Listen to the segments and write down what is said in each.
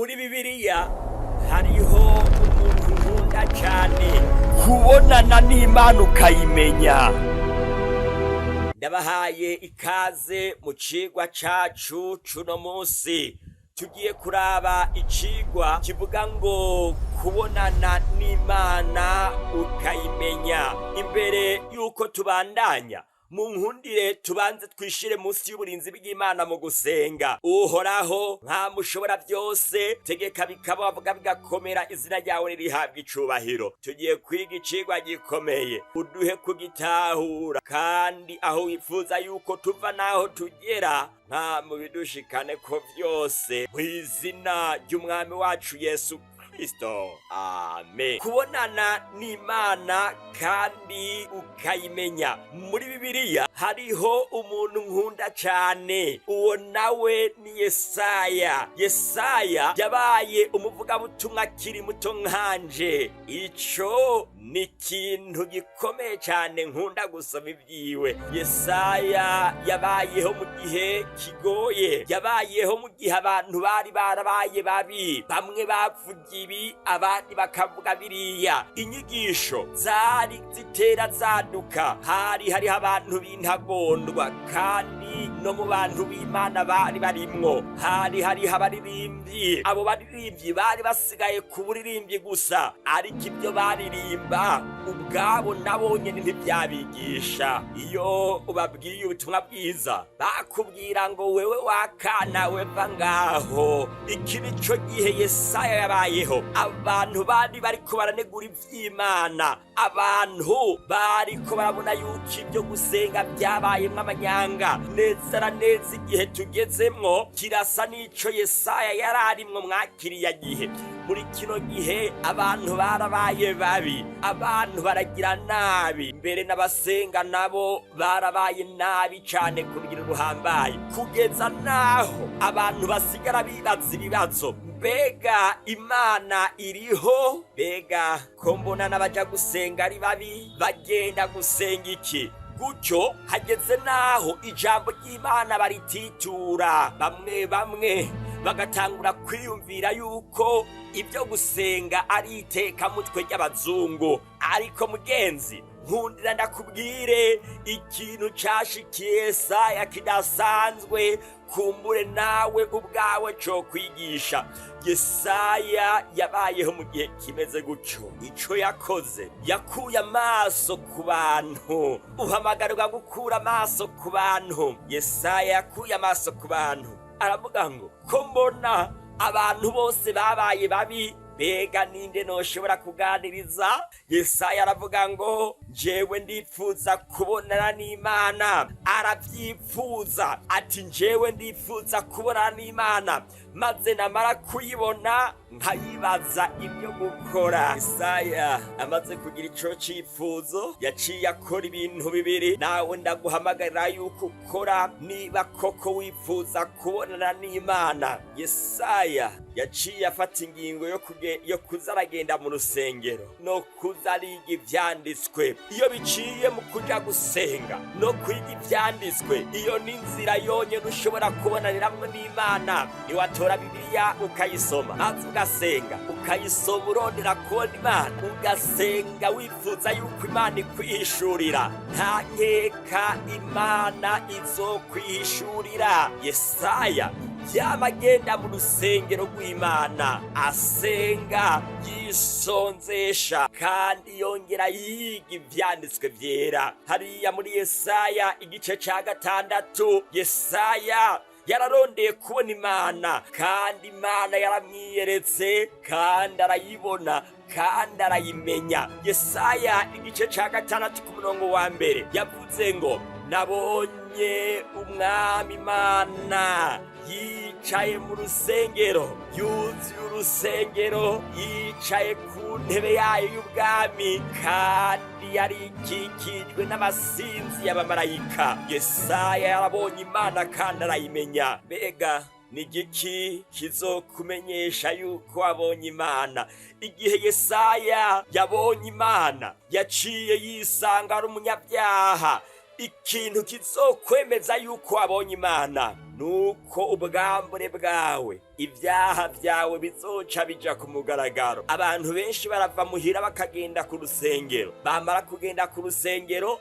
Muri Bibiliya hariho umuntu nkunda cyane. Kubonana n'Imana ukayimenya. Ndabahaye ikaze mu cigwa cacu cuno munsi. Tugiye kuraba icigwa kivuga ngo kubonana n'Imana ukayimenya. Imbere y'uko tubandanya, mu nkundire tubanze twishire munsi y'uburinzi bw'Imana mu gusenga. Uhoraho, nka mushobora byose, tegeka bikaba, bavuga bigakomera, izina ryawe ririhabwa icubahiro. Tugiye kwiga icigwa gikomeye, uduhe kugitahura, kandi aho wifuza yuko tuva n'aho tugera, nka mu bidushikane ko byose, mu izina ry'Umwami wacu Yesu Kristo, amen. Kubonana n'Imana kandi ukayimenya. Muri Bibiliya hariho umuntu nkunda cyane, uwo nawe ni Yesaya. Yesaya yabaye umuvugabutumwa akiri muto nkanje. Ico ni ikintu gikomeye cyane, nkunda gusoma ibyiwe. Yesaya yabayeho mu gihe kigoye, yabayeho mu gihe abantu bari barabaye babi, bamwe bavuga ibi, abandi bakavuga biriya. Inyigisho zari zitera zaduka, hari hariho abantu b'intagondwa, kandi no mu bantu b'Imana bari barimwo. Hari hariho abaririmbyi, abo baririmbyi bari basigaye ku buririmbyi gusa, ariko ibyo baririmba ubwabo nabo nyene ntibyabigisha. Iyo ubabwiye ubutumwa bwiza, bakubwira ngo wewe wakana weva ngaho. Iki nico gihe Yesaya yabayeho. Abantu bari bariko baranegura ivy'Imana, abantu bariko barabona yuko ibyo gusenga byabayemwo amanyanga. Neza na neza igihe tugezemwo kirasa n'ico Yesaya yari arimwo mwakiriya gihe. Muri kino gihe abantu barabaye babi, abantu baragira nabi, mbere n'abasenga nabo barabaye nabi cane ku rugero ruhambaye, kugeza naho abantu basigara bibaza ibibazo: mbega Imana iriho? Mbega ko mbona n'abaja gusenga ari babi, bagenda gusenga iki? Gutyo hageze naho ijambo ry'Imana barititura, bamwe bamwe bagatangura kwiyumvira yuko ibyo gusenga ari itekamutwe ry'abazungu. Ariko mugenzi, nkundira ndakubwire ikintu cashikiye Yesaya kidasanzwe, kumbure nawe ubwawe co kwigisha. Yesaya yabayeho mu gihe kimeze gutyo. Ico yakoze, yakuye amaso ku bantu. Uhamagarirwa gukura amaso ku bantu. Yesaya yakuye amaso ku bantu, aravuga ngo ko mbona abantu bose babaye babi, mbega ninde noshobora kuganiriza? Yesaya aravuga ngo njyewe ndifuza kubonana n'Imana. Arabyipfuza ati njyewe ndifuza kubonana n'Imana, maze namara kuyibona nkayibaza ibyo gukora. Yesaya amaze kugira ico cifuzo, yaciye akora ibintu bibiri. Nawe ndaguhamagarira yuko ukora niba koko wifuza kubonana n'Imana. Yesaya yaciye afata ingingo yo kuza aragenda mu rusengero no kuza ariga ivyanditswe. Iyo biciye mu kuja gusenga no kwiga ivyanditswe, iyo ni inzira yonyene ushobora kubonaniramwo n'Imana. Niwatora Bibiliya ukayisoma, maze ugasenga, ukayisoma urondera kubona Imana, ugasenga wifuza yuko Imana ikwihishurira, nta nkeka Imana izokwihishurira. Yesaya yama agenda mu rusengero rw'Imana, asenga, yisonzesha, kandi yongera yiga ivyanditswe vyera. Hariya muri Yesaya igice ca 6, Yesaya yararondeye kubona Imana, kandi Imana yaramwiyeretse, kandi arayibona, kandi arayimenya. Yesaya igice ca 6 ku murongo wa 1 yavuze ngo nabonye Umwami Imana yicaye mu rusengero, yuzuye urusengero, yicaye ku ntebe yayo y'ubwami, kandi yari ikikijwe n'amasinzi y'abamarayika. Yesaya yarabonye Imana kandi arayimenya. Mbega ni igiki kizokumenyesha yuko wabonye Imana? Igihe Yesaya yabonye Imana, yaciye yisanga ari umunyabyaha. Ikintu kizokwemeza yuko wabonye Imana Nuko ubwambure bwawe, ibyaha byawe bizoca bija ku mugaragaro. Abantu benshi barava muhira bakagenda ku rusengero, bamara kugenda ku rusengero,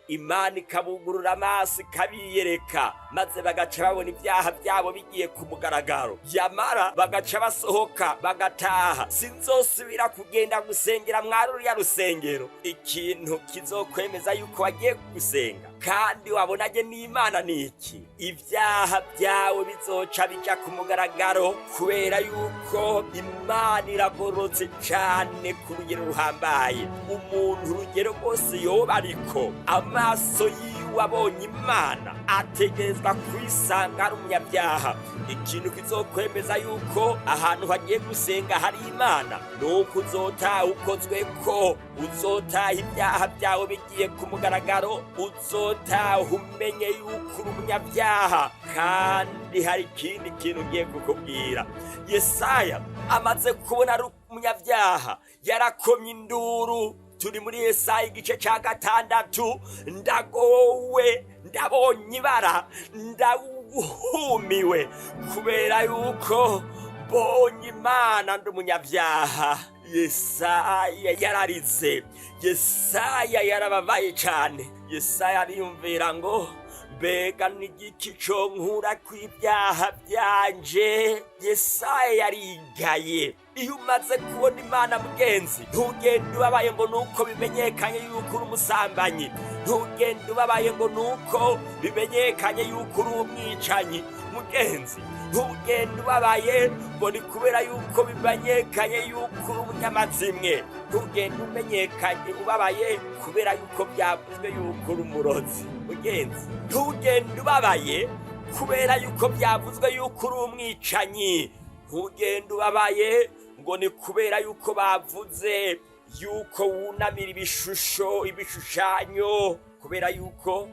Imana ikabugurura amaso, ikabiyereka, maze bagaca babona ibyaha byabo bigiye ku mugaragaro. Yamara bagaca basohoka bagataha: "Sinzosubira kugenda gusengera mwari ruriya rusengero." Ikintu kizokwemeza yuko wagiye gusenga kandi wabonanye n'Imana ni iki? Ibyaha byawe bizoca bija ku mugaragaro, kubera yuko Imana iragororotse cane ku rugero ruhambaye. Umuntu, urugero rwose yoba ariko, amaso yiwe abonye Imana, ategerezwa kwisanga ari umunyabyaha. Ikintu kizokwemeza yuko ahantu hagiye gusenga hari Imana ni uko uzotaha ukozwe ko, uzotaha ibyaha byawe bigiye ku mugaragaro, uzotaha umenye yuko uri umunyabyaha. Kandi hari ikindi kintu ngiye kukubwira. Yesaya amaze kubona ari umunyabyaha, yarakomye induru. Turi muri Yesaya igice cya 6: "Ndagowe, ndabonye ibara, ndahumiwe, kubera yuko mbonye Imana ndi umunyabyaha." Yesaya yararize, Yesaya yarababaye cyane. Yesaya ariyumvira ngo: "Mbega n'igiki co nkura kw'ibyaha byanje?" Yesaya yarigaye. Iyo umaze kubona Imana, mugenzi, ntugende ubabaye ngo nuko bimenyekanye yuko uri umusambanyi, ntugende ubabaye ngo nuko bimenyekanye yuko uri umwicanyi. Mugenzi, ntugende ubabaye ngo ni kubera yuko bimenyekanye yuko uri umunyamazimwe, ntugende umenyekanye ubabaye kubera yuko byavuzwe yuko uri umurozi. Mugenzi, ntugende ubabaye kubera yuko byavuzwe yuko uri umwicanyi, ntugende ubabaye ngo ni kubera yuko bavuze yuko wunamira ibishusho, ibishushanyo, kubera yuko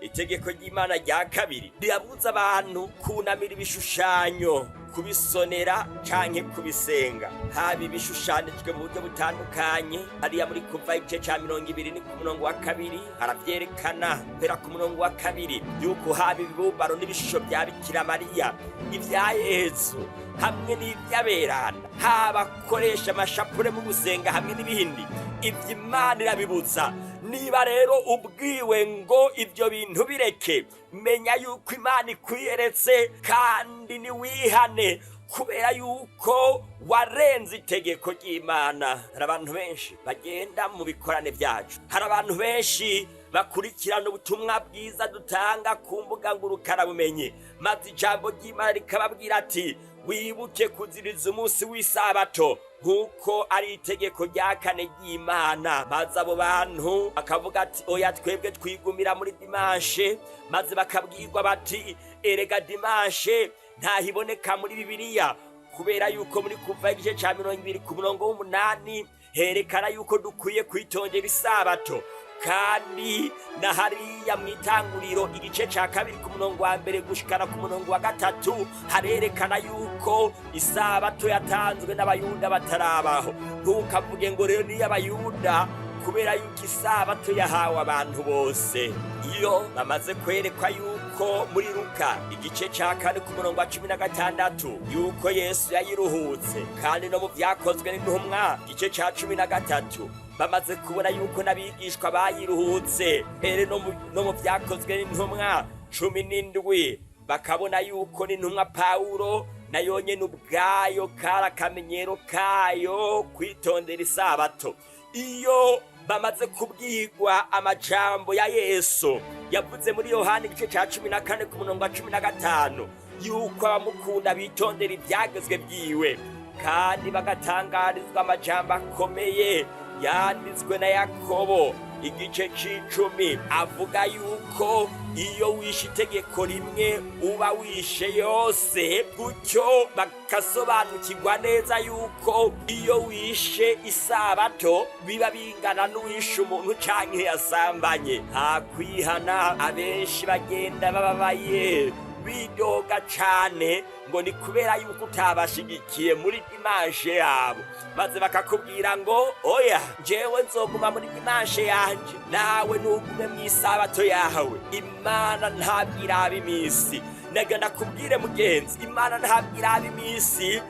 itegeko ry'Imana rya kabiri rirabuza abantu kunamira ibishushanyo, kubisonera canke kubisenga, haba ibishushanijwe mu buryo butandukanye. Hariya muri Kuva igice ca 20 ni ku murongo wa 2 haravyerekana, mpera ku murongo wa 2, yuko haba ibibumbano n'ibishusho vya Bikira Mariya, ibya Yezu hamwe n'ivy'aberanda, haba akoresha amashapure mu gusenga hamwe n'ibindi, ivyo Imana irabibutsa. Niba rero ubwiwe ngo ibyo bintu bireke, menya yuko Imana ikwiyeretse, kandi niwihane kubera yuko warenze itegeko ry'Imana. Hari abantu benshi bagenda mu bikorane byacu, hari abantu benshi bakurikirana ubutumwa bwiza dutanga ku mbuga ngurukanabumenyi, maze ijambo ry'Imana rikababwira ati: "Wibuke kuziriza umunsi w'isabato nk'uko ari itegeko rya kane ry'Imana." Maze abo bantu bakavuga ati: "Oya, twebwe twigumira muri dimanche." Maze bakabwirwa bati: "Erega dimanche ntahiboneka muri Bibiliya, kubera yuko muri Kuva igice ca 20 ku murongo w'8 herekana yuko dukwiye kwitondera isabato, kandi na hariya mu Itanguriro igice ca 2 ku murongo wa 1 gushikana ku murongo wa 3 harerekana yuko isabato yatanzwe n'Abayuda batarabaho. Ntukavuge ngo rero niyo Abayuda, kubera yuko isabato yahawe abantu bose." Iyo bamaze kwerekwa yuko muri Luka igice ca 4 ku murongo wa 16 yuko Yesu yayiruhutse, kandi no mu Vyakozwe n'Intumwa igice ca 13 bamaze kubona yuko n'abigishwa bayiruhutse, mbere no mu Vyakozwe n'Intumwa 17 bakabona yuko n'intumwa Pawulo nayo nyene ubwayo kari akamenyero kayo kwitondera isabato, iyo bamaze kubwirwa amajambo ya Yesu yavuze muri Yohani igice ca 14 ku murongo wa 15 yuko abamukunda bitondera ivyagezwe vyiwe, kandi bagatangarizwa amajambo akomeye yanditswe na Yakobo igice c'icumi avuga yuko iyo wishe itegeko rimwe uba wishe yose, gutyo bagasobanukirwa neza yuko iyo wishe isabato biba bingana n'uwishe umuntu canke yasambanye, nta kwihana. Abenshi bagenda bababaye, bidoga cane ngo ni kubera yuko utabashigikiye muri dimanche yabo, maze bakakubwira ngo: "Oya, jewe nzoguma muri dimanche yanje, nawe ntugume mu isabato yawe." Imana ntabwo iraba iminsi. Naga nakubwire mugenzi, Imana ntabwo iraba iminsi,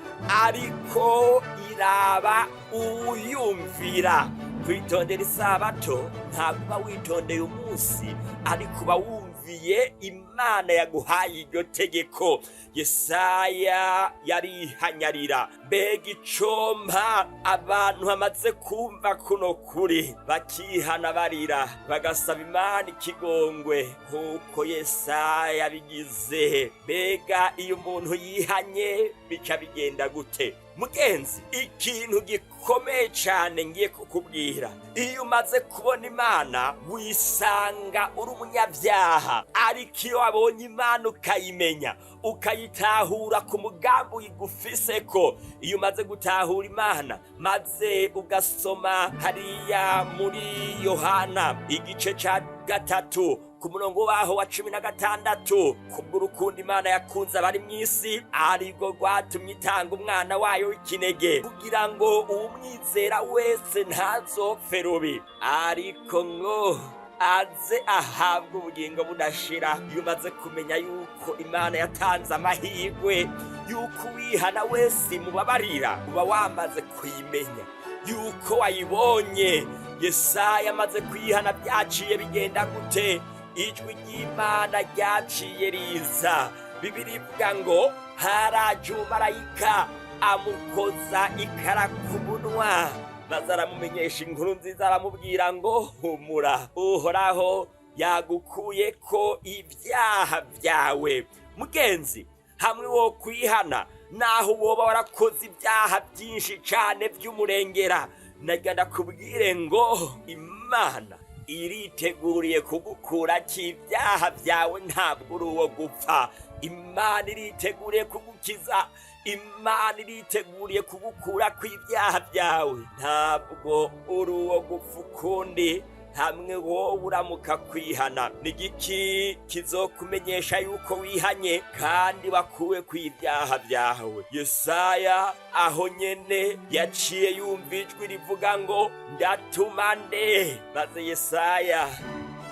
ariko iraba uwuyumvira. Kwitondera isabato ntabwo uba witondeye umunsi, ariko uba wumviye Imana yaguhaye iryo tegeko. Yesaya yarihanyarira. Mbega icompa abantu bamaze kumva kuno kuri, bakihana barira, bagasaba Imana ikigongwe nk'uko Yesaya bigize. Mbega iyo umuntu yihanye bica bigenda gute? Mugenzi, ikintu gikomeye cyane ngiye kukubwira: iyo umaze kubona Imana wisanga uri umunyabyaha, ariko iyo wabonye Imana ukayimenya, ukayitahura ku mugambi uyigufise ko, iyo umaze gutahura Imana maze ugasoma hariya muri Yohana igice cya 3 ku murongo waho wa 16: "Kubw'urukundo Imana yakunze abari mu isi, arirwo rwatumye itanga umwana wayo w'ikinege, kugira ngo uwumwizera wese ntazopfe rubi, ariko ngo aze ahabwe ubugingo budashira." Iyo umaze kumenya yuko Imana yatanze amahirwe yuko uwihana wese imubabarira, uba wamaze kuyimenya yuko wayibonye. Yesaya amaze kwihana byaciye bigenda gute? Ijwi ry'Imana ryaciye riza. Bibiri ivuga ngo haraje umumarayika amukoza ikara ku munwa, maze aramumenyesha inkuru nziza, aramubwira ngo: "Humura, Uhoraho yagukuye ko ibyaha byawe." Mugenzi, hamwe wo kwihana, naho woba warakoze ibyaha byinshi cyane by'umurengera, nagira ndakubwire ngo Imana iriteguriye kugukura ibyaha byawe. Ntabwo uri uwo gupfa. Imana iriteguriye kugukiza. Imana iriteguriye kugukura kw'ibyaha byawe. Ntabwo uri uwo gupfa ukundi hamwe wowe uramuka kwihana. Ni igiki kizokumenyesha yuko wihanye kandi wakuwe kw'ibyaha byawe? Yesaya aho nyene yaciye yumva ijwi rivuga ngo: "Ndatuma nde?" Maze Yesaya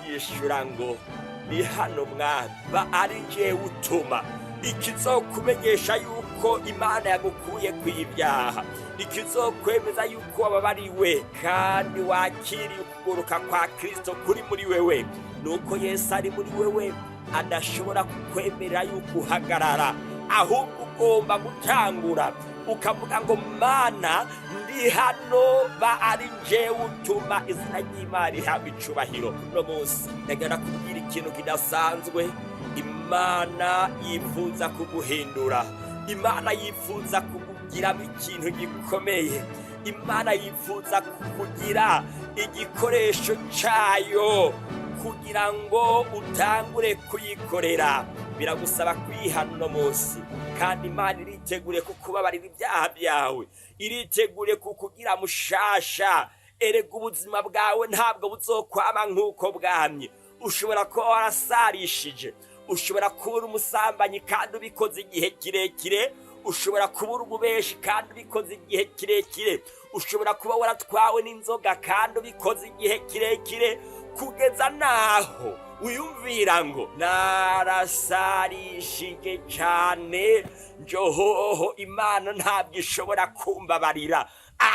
yishura ngo: "Ni hano Mwami, ba ari jewe utuma." Ikizokumenyesha yuko Imana yagukuye kw'ibyaha, ikizokwemeza yuko wababariwe kandi wakiriye ukuguruka kwa Kristo kuri muri wewe, nuko Yesu ari muri wewe adashobora kukwemerera yuko uhagarara, ahubwo ugomba gutangura ukavuga ngo: "Mana, ndi hano, ba ari jewe utuma." Izina ry'Imana rihabwa icubahiro. Uno munsi ndagenda kubwira ikintu kidasanzwe. Imana yifuza kuguhindura. Imana yifuza kukugiramo ikintu gikomeye. Imana yifuza kukugira igikoresho cyayo kugira ngo utangure kuyikorera. Biragusaba kwihana uno munsi, kandi Imana iriteguriye kukubabarira ibyaha byawe, iriteguriye kukugira mushasha. Erega ubuzima bwawe ntabwo buzokwama nk'uko bwamye. Ushobora kuba warasarishije, ushobora kuba uri umusambanyi kandi ubikoze igihe kirekire, ushobora kuba uri umubeshi kandi ubikoze igihe kirekire, ushobora kuba waratwawe n'inzoga kandi ubikoze igihe kirekire, kugeza naho wiyumvira ngo: "Narasarishije cyane, njohoho Imana ntabwo ishobora kumbabarira."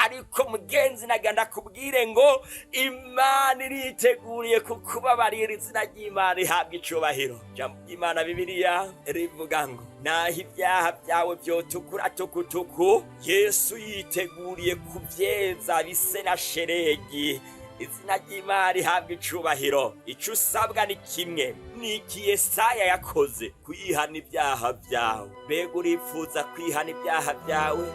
Ariko mugenzi, naganda kubwire ngo Imana iriteguriye kukubabarira. Izina ry'Imana rihabwa icubahiro. Ijambo ry'Imana Bibiliya rivuga ngo naho ibyaha byawe byotukura tukutuku, Yesu yiteguriye kubyeza bise na sheregi. Izina ry'Imana rihabwa icubahiro. Icyo usabwa ni kimwe, ni iki Yesaya yakoze: kwihana ibyaha byawe. Mbega urifuza kwihana ibyaha byawe?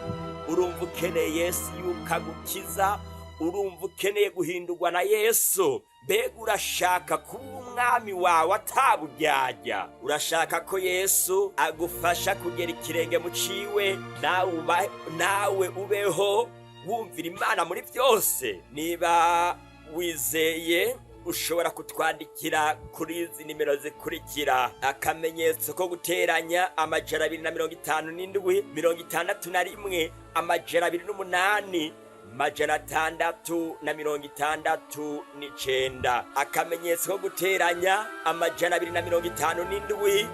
Urumva ukeneye Yesu yuko agukiza? Urumva ukeneye guhindurwa na Yesu? Mbega urashaka kuba umwami wawe ataburyarya? Urashaka ko Yesu agufasha kugera ikirenge mu ciwe, nawe ubeho wumvira Imana muri byose? Niba wizeye, ushobora kutwandikira kuri izi nimero zikurikira: akamenyetso ko guteranya, 257 61 208. 669, akamenyetso ko guteranya 257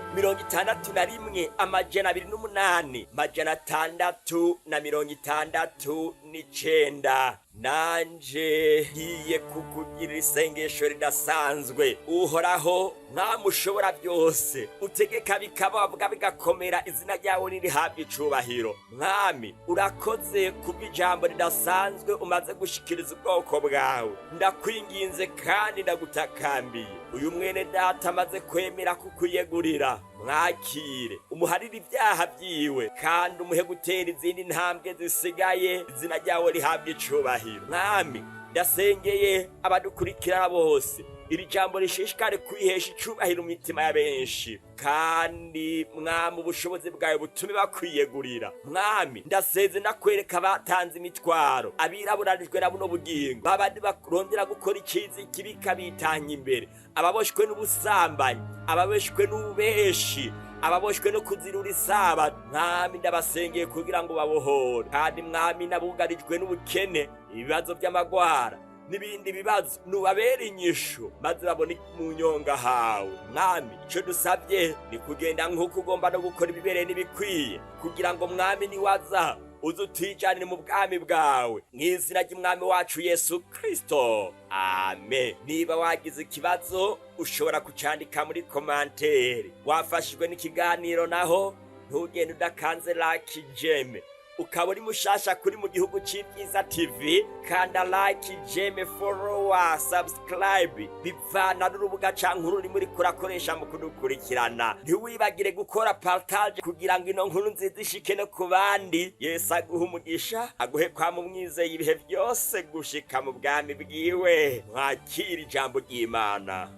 61 208 669. Nanje ngiye kukugirira isengesho ridasanzwe. Uhoraho Mwami ushobora byose, utegeka bikababwa bigakomera, izina ryawe nirihabwa icubahiro. Mwami, urakoze kubw'ijambo ridasanzwe umaze gushikiriza ubwoko bwawe. Ndakwinginze kandi ndagutakambiye, uyu mwene data amaze kwemera kukwiyegurira, mwakire, umuharire ibyaha byiwe kandi umuhe gutera izindi ntambwe zisigaye, izina ryawe rihabwa icubahiro. Mwami, ndasengeye abadukurikira bose, iri jambo rishishikare kwihesha icubahiro mu mitima ya benshi, kandi Mwami, ubushobozi bwawe butume bakwiyegurira. Mwami, ndaseze ndakwereka abatanze imitwaro, abiraburanijwe na buno bugingo, babandi barondera gukora iciza ikibi kabitanya imbere, ababoshwe n'ubusambanyi, ababoshwe n'ububeshi, ababoshwe no kuzirura isabato. Mwami, ndabasengeye kugira ngo babohore. Kandi Mwami, nabugarijwe n'ubukene, ibibazo by'amagwara n'ibindi bibazo, nubabera inyishu maze babone mu nyonga hawe. Mwami, icyo dusabye ni kugenda nk'uko ugomba no gukora ibibereye n'ibikwiye, kugira ngo Mwami, niwaza uze utwijanire mu bwami bwawe, mu izina ry'Umwami wacu Yesu Kristo, amen. Niba wagize ikibazo, ushobora kucandika muri commentaire. Wafashijwe n'ikiganiro naho, ntugende udakanze like, j'aime. Ukaba uri mushasha kuri Mu Gihugu c'Ibyiza TV, kanda like, j'aime, follow, subscribe, bivana n'urubuga canke ururimi uriko urakoresha mu kudukurikirana. Ntiwibagire gukora partage kugira ngo ino nkuru nziza ishike no ku bandi. Yesu aguhe umugisha, aguhe kwama umwizeye ibihe byose gushika mu bwami bwiwe. Mwakira ijambo ry'Imana.